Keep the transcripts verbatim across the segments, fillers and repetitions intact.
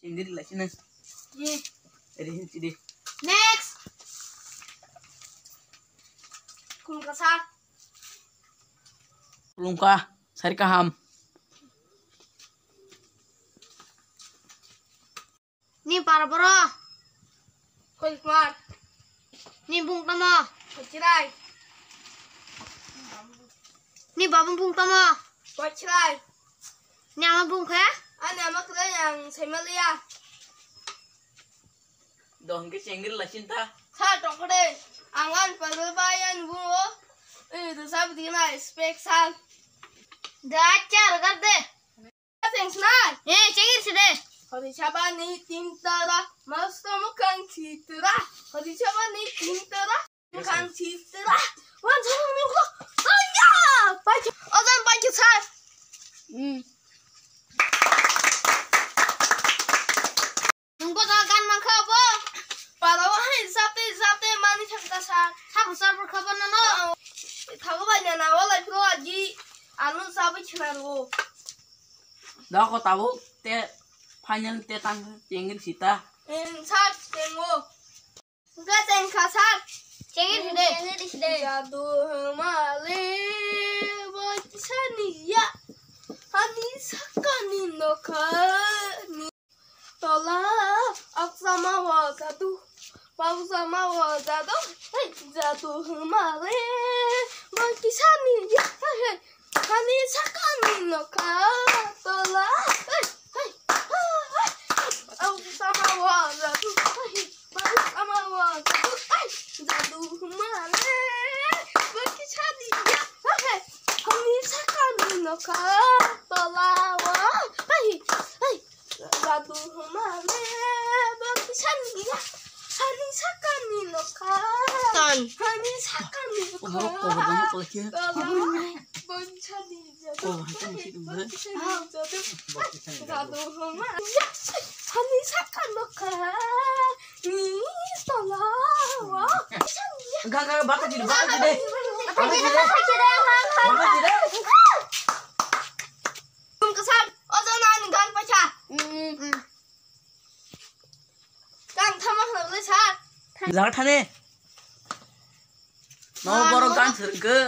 Hindi ri lachina. Ye. Eri hindi di. Next. Khulumkha sir. Khulumkha, sari kaham. Ni para boro. Koi kumar. Ni bung tamo. Koi chirai. Ni babung bung tamo. Koi chirai. Ni ama bung khe? Ani ama kwlai ang saimaliya. Dong ke chengir la chinta. Sa tongkore. Ang an palbal bai an bungo. Eh, to sab dina special. Da char gar de. Thanks na. Eh, chengir side. Hori chabani tintara. Masto mukang chitra. Hori chabani tintara. Kang chitra. Wan chang ni ko. Aya! Pai. Ojan pai ki sar. Hmm. Nungbo ga gan mangkha bo. Para wa hai sate sate mani thang ta sar. Sabu sar bur khabar na no. Thago bai na na wala pro aji. Anu sabu chharo. Dako tabo te final te tang chengir sita. Em sar chengo. Ga cheng kha sar. Chengir side. Chengir side. Jadu hmale bo kisani ya. Hani sakani nokha ni tola. Aksama wa jadu. Babu sama wa jadu. Hey, jadu hmale bo kisani ya. Hey, hey. Hani sakani nokha tola. Hey, hey, hey, hey. Au sama wa jadu. Hey, bau sama wa jadu. Hey, jadu hmale. Baki chadi ya. Hey, hani sakani nokha tola wa. Hey, hey. Jadu hmale, baki sani ya, sani sakani nokha. Tan. Hani sakani nokha. Koborok, koborok, koborok. Koborok. Bonsani jadu. Oh, itu mesti dulu. Bonsani jadu. Jadu hmale. Ya, hani sakani nokha. Ni tola wa. Enggak, enggak, bakal jadi, bakal jadi. Bakal jadi. Bakal jadi. Tum kesan, ojo nani gan pacha. Hmm. Gan thamak na le sa. Jaga thane. No, ah, borok no. Gan serke.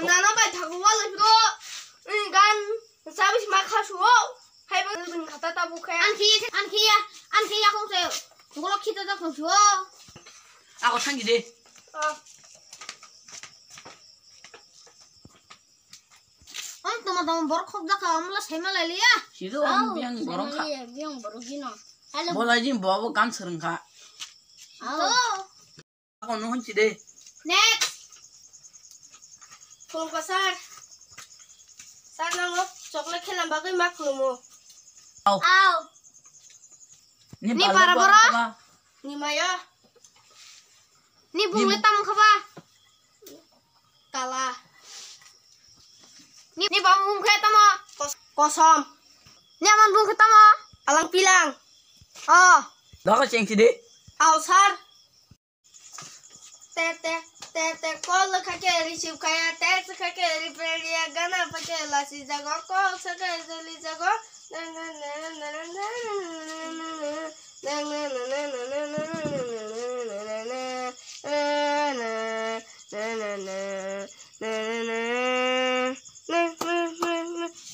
Nana bai thago wala bro. Gan sabis ma khasu. Hai ba bin khata ta bukhe. An khi, an khi ya, an khi ya kong se. Golok khita ta kong su. Ako thangi de. Ah. Ang toma toma borok khok jakha, amla saima lai liya. Sido ang biang borok kha. Biang borok hino. Hello. Bola jin bo abo gan sereng kha. Aw. Ako no honchi de. Next. Phone ko sir. Sir nango chocolate khela bagwi ma khulumo. Aw. Aw. Ni para boro. Ni maya. Ni bung le tam khaba? Kala. Ni, ni bam bung khe tamo? Kos-, kosom. Ni aman bung khe tamo? Alang pilang. Oh. Dako cheng sidi. Aw sir. Te, te, te, te, call kha khe receive khaya, text kha khe reply ya, gana pa khe lasi jago, call sa khe joli jago.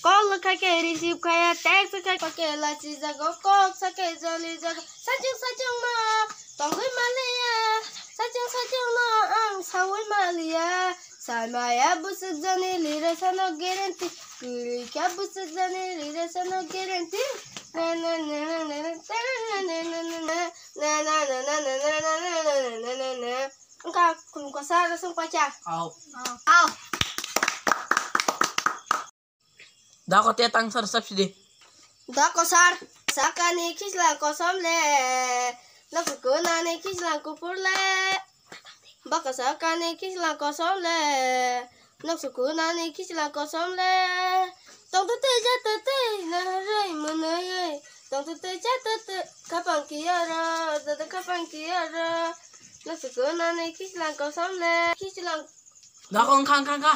Call kha khe receive khaya, text kha khe lasi jago, call sa khe joli jago. Sachung sachung ma tongwi maliya, sachung sachung no ang sawi maliya. Samaya busuk jani lira sano guarantee, lirika busuk jani lira sano guarantee. Na na na na na na na na na na na. Wngkha khulumkha sir, sung pacha. Aw. Aw. Dako te tang sar sap sidi. Dako sir, sakani khisla kosom le, noksuku nani khisla kupur le. Bako sakani khisla kosom le, noksuku nani khisla kosom le. Tongtwtwi jatwtwi narwrwi mwnwi, tongtwtwi jatwtwi khapang kiyoro, jatwtwi khapang kiyoro. Noksuku nani khisla kosom le, khisla. Dako wngkha, wngkha, wngkha.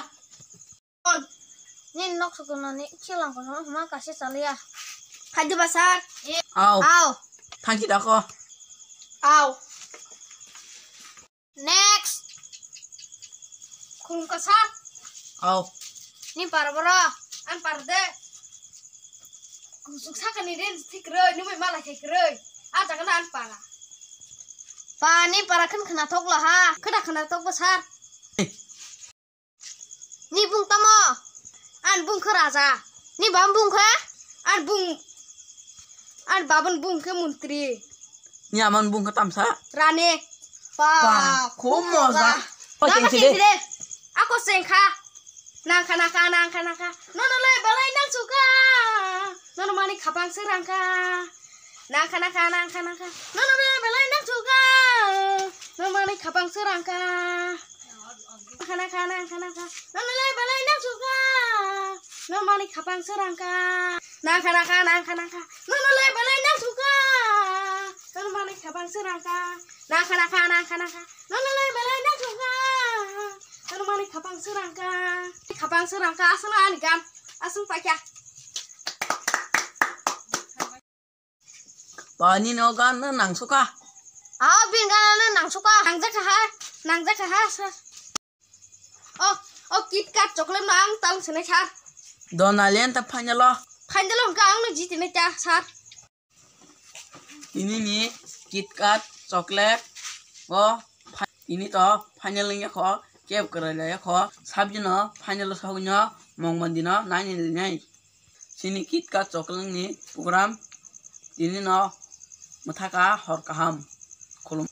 Nini noksuku nani khisla kosom hwnma kaisa chaliya. Khaidi ba sir? Au. Au. Thangki dako. Au. Next. Khulumkha sir. Au. Ni para boro. An para de. Kusuk sakani de thikroi, ni mai mala khe kroi. A jaga na an para. Pa ni para khan khna thok la ha. Khna khna thok ba sir. Ni bung tamo? An bung khe raja. Ni bam bung khe? An bung, an babun bung khe mantri. Ni aman bung khe tamsa? Rani. Pa, pa, khum moja. Ako sengkha. Nangkha, nangkha, nangkha, nangkha. Nono le belai nangsuka. Nono mani khapang srangkha. Nangkha, nangkha, nangkha, nangkha. Nono le belai nangsuka. Nono mani khapang srangkha. Khana khana khana kha. Nono le belai nangsuka. Nono mani khapang srangkha. Nangkha nangkha nangkha nangkha. Nono le belai nangsuka. Nono mani khapang srangkha. Nangkha nangkha nangkha nangkha. Nono le belai nangsuka. Nono mani khapang srangkha. Khapang srangkha aswk ani gan. Aswk paikha. Bani no gan no nangsuka. Ah, bin gan no nangsuka. Nangjak ha, nangjak ha, sir. Oh, oh, KitKat chocolate no ang tang sene sir. Donalian ta final o. Final o hwnkha ang no jiti ne cha, sir. Ini ni KitKat chocolate o pha-, ini to final wngya kho, kebo kwrwi laiya kho, sabjino final o sogwino mongmandino naini linai. Chini KitKat chocolate ni program tini no mwthaka hor kaham. Khulum.